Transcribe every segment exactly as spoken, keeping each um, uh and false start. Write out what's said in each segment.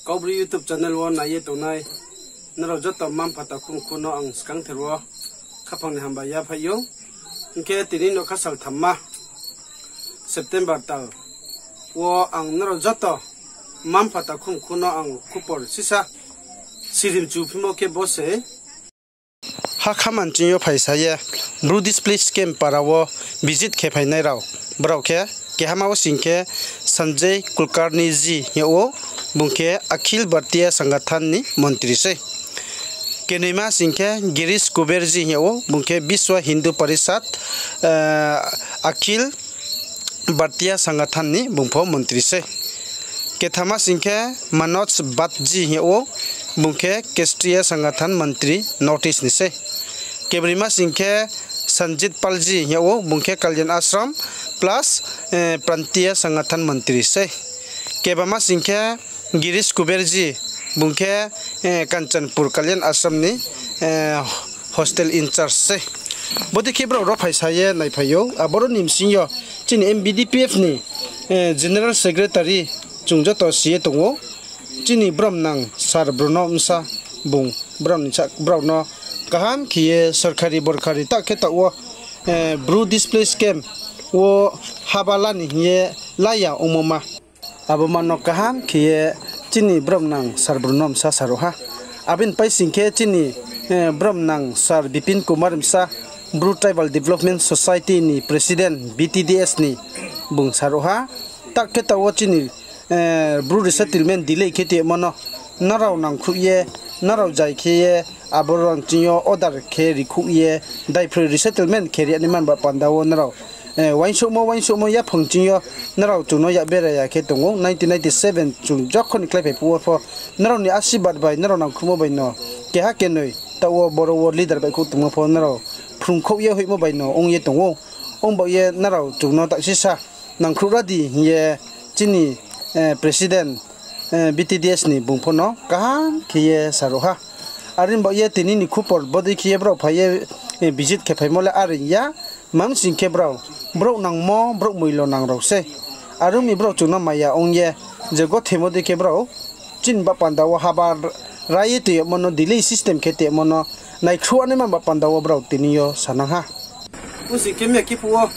Kaubru YouTube channel wo nai ye tongnai nrao joto mma-mpha takhu mkhu no ang skangther wo khaphang ni hambai yaphaih ou. Hing khe tini nougkha sal thamma September tal wo ang nrao joto mma-mpha takhu mkhu no ang khupor sisa sirimchu phimo khe bo se ha khaman ching yo phaisa ye Bru displaced camp para wo visit khe phainai rao, brao khe kehama wo sing khe Sanjay Kulkarni ji hing yag ou, bung khe Akhil Bharatiya Sangathan ni montri sei. Kenoima sing khe Girish Kuber ji hing yag ou, bung khe Biswa Hindu Parishad, Akhil Bharatiya Sangathan ni bung pho montri sei. Kethama sing khe Manoj Bhat ji hing yag ou, bung khe Kestriya Sangathan montri North East ni sei. Kebroima sing khe Sanjit Pal ji hing yag ou, bung khe Kalyan Ashram plus Prantiya Sangathan montri sei. Kebama sing khe Girish Kuber ji, bung khe Kanchanpur Kalyan Ashram ni hostel in charge sei. Bodei khe brao ro phaisa ye naiphai ou, aboro ni bsing yo chini M B D P F ni general secretary chung joto si ye tong ou. Chini bromnang sir Bruno Bsa, bung brao no kaham khe ye sorkari borkari ta khe taoh wo Bru displaced camp wo haba la ni hing ye la ya ongmo ma, abo ma no kaham khe ye chini bromnang sir Bruno Bsa sa ruh ha. Abini pai sing khe chini bromnang sir Bipin Kumar Bsa, Bru Tribal Development Society ni president, B T D S ni bung sa ruh ha. Ta khe taoh wo chini Bru resettlement delay khe tongmo no nrao nangkhruh ye, nrao zai khe ye, abo rao ching yo order khe rikhouh ye, daiphroi resettlement khe ri ya naima ba panda wo nrao uaingsouhmo uaingsouhmo yaphang ching yo nrao chung no yak bera ya khe tong ou. Nineteen ninety seven chung jokhon ni kláiphai phuh wo pho nrao ni asirbad bai, nrao nangkhruhmo bai no keha kenoi taoh wo boro wo leader baihkhouh tongmo pho nrao phrungkhouh ye hoihmo bai no ong ye tong ou. Ong baoh ye nrao chung no taksisa nangkhruh ra di hing ye chini president B T D S ni bung pho no kaham khe ye sa ruh ha. Are baoh ye tini ni khupor bodei khe ye brao phai ye visit khe phaimo le are ya. Tma mi sing khe brao brouh nangmo, brouh moilo nang rao sei. Are ong mi brao chung no maya ong ye, je gothemo dei khe brao chini ba panda wo haba ra ye tongmo no delay system khe tongmo no naikhruh naima ba panda wo brao tini yo sanang ha. Ong sing khe miya khe phuh wo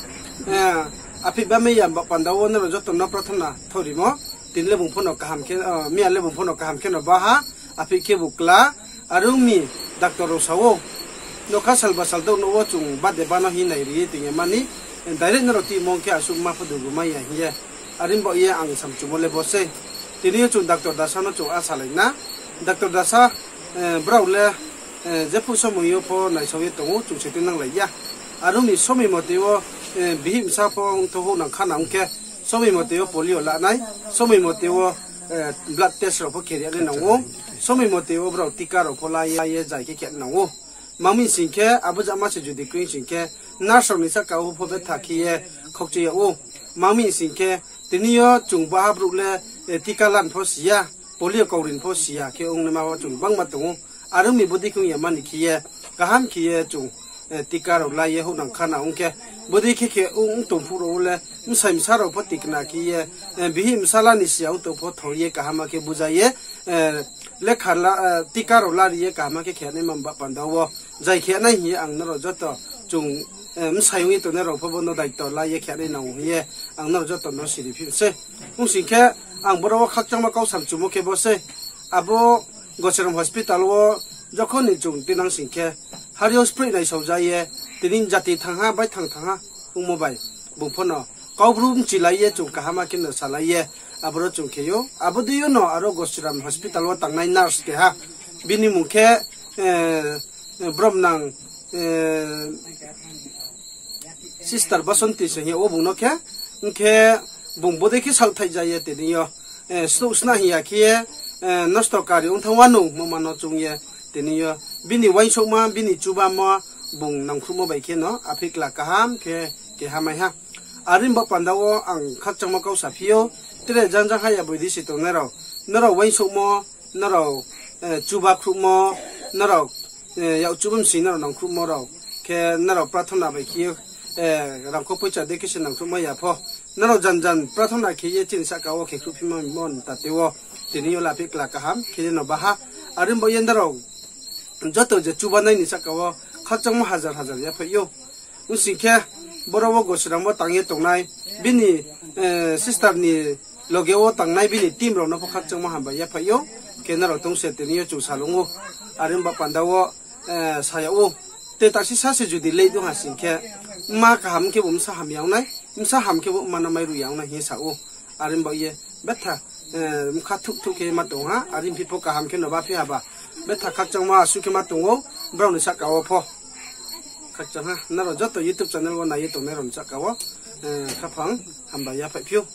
apheih ba miya ba panda wo nrao joto no prathona thorimo. Tini le bung pho no kaham khe, miya le bung pho no kaham khe no ba ha, apheih khebu kla. Are ong mi doctor rao sa ou, nougkha sal ba sal douh no wo chung bade ba no hing nai ri ye tong ya mani, direct nrao timo ong khe asuh ma pho dugu mai ya hing ye. Are baoh ye ang samchumo le bo sei. Tini yo chung doctor Dasa no chung asalai na. Doctor Dasa, brao le jephuh somoi yo pho naisao ye tong ou, chung se tuinanglai ya. Are ong mi somoi mote wo bihih bsa pho ongtho houh nang kha nang ong khe, somoi mote wo polio la nai, somoi mote wo blood test rao pho khe ri ya nai nang ou, somoi mote wo brao tika rao pho la ye zai khe khe nang ou. Tma mi sing khe abo jama se judi kroi sing khe nurse rao ni sahka wo pho betha khe ye khaukchi yag ou. Tma mi sing khe tini yo chung baha brouh le tika lan pho si ya, polio kaurin pho si ya khe ong naima wo chung bangma tong ou. Are ong mi bodei khe ong ya mani khe ye, kaham khe ye chung tika rao la ye houh nang kha nang ong khe, bodei khe khe ong tong phuh rao wo le bsai bsa rao pho tikna khe ye, bihih bsala ni si ya ong tong pho thor ye kaham khe buja ye, lekha, tika rao lari ye kaham khe khe naima ba panda wo zai khe nai hing ye ang nrao joto chung bsai ong ye tongnai rao pho bo no daito la ye khe nai nang hing ye ang nrao joto no siri phi se. Ong sing khe ang boro wo khakchangma kau samchumo khe bo sei. Abo Gosiram hospital wo jokhon ni chung tuinang sing khe, hari yo sproih naisao ja ye, tini jati thanng ha, baithang thanng ha, ongmo bai, bung pho no Kaubru bchilai ye chung kaham khe no salai ye, aboro chung khe ou. Abo dei yo no aro Gosiram hospital wo tangnai nurse keha, bini mmung khe bromnang Sister Basanti se hing yag ou bung no khe, ong khe bung bodei khe saohthaih ja ye tini yo, snouh sna hing ya khe ye, nosto kari ong thanng wanou moma no chung ye tini yo, bini uaingsouhma, bini chubamo, bung nangkhruhmo bai khe no apheih kla kaham khe keha mai ha. Are ong ba panda wo ang khakchangma kau saphi ou, tre jang jang ha ya boi di se tongnai rao, nrao uaingsouhmo, nrao chuba khruhmo, nrao yak chuba msing nrao nangkhruhmo rao khe nrao prathona bai khe ye, rangkho poicha dei khe se nangkhruhmai ya pho, nrao jan jan prathona khe ye chini sahka wo khe khruhphimo ni tate wo Tini yo laphi kla kaham khe ye no baha. Are baoh ye nrao joto je chubanai ni sahka wo khakchangmo hazar hazar yaphaih ou. Ong sing khe, boro wo Gosiram wo tang ye tongnai, bini sister ni loge wo tangnai bini team rao no pho khakchangmo hambai yaphaih ou. Khe nrao tong se tini yo chung salung ou. Are baoh panda wo sa yag ou. Te taksi sa se judi late ong ha sing khe, mma kaham khebu bsa ham ya ong nai, bsa ham khebu mma no mairuh ya ong nai hing ye sa ou. Are baoh ye betha bkha thuh thuh khe ma tong ha, are phi pho kaham khe no baphi haba. Betha khakchangmo asuh khe ma tong ou, brao ni sahka wo pho. Khakchang ha, nrao joto YouTube channel wo nai ye tongnai rao ni sahka wo khaphang hambai yaphaih phi ou.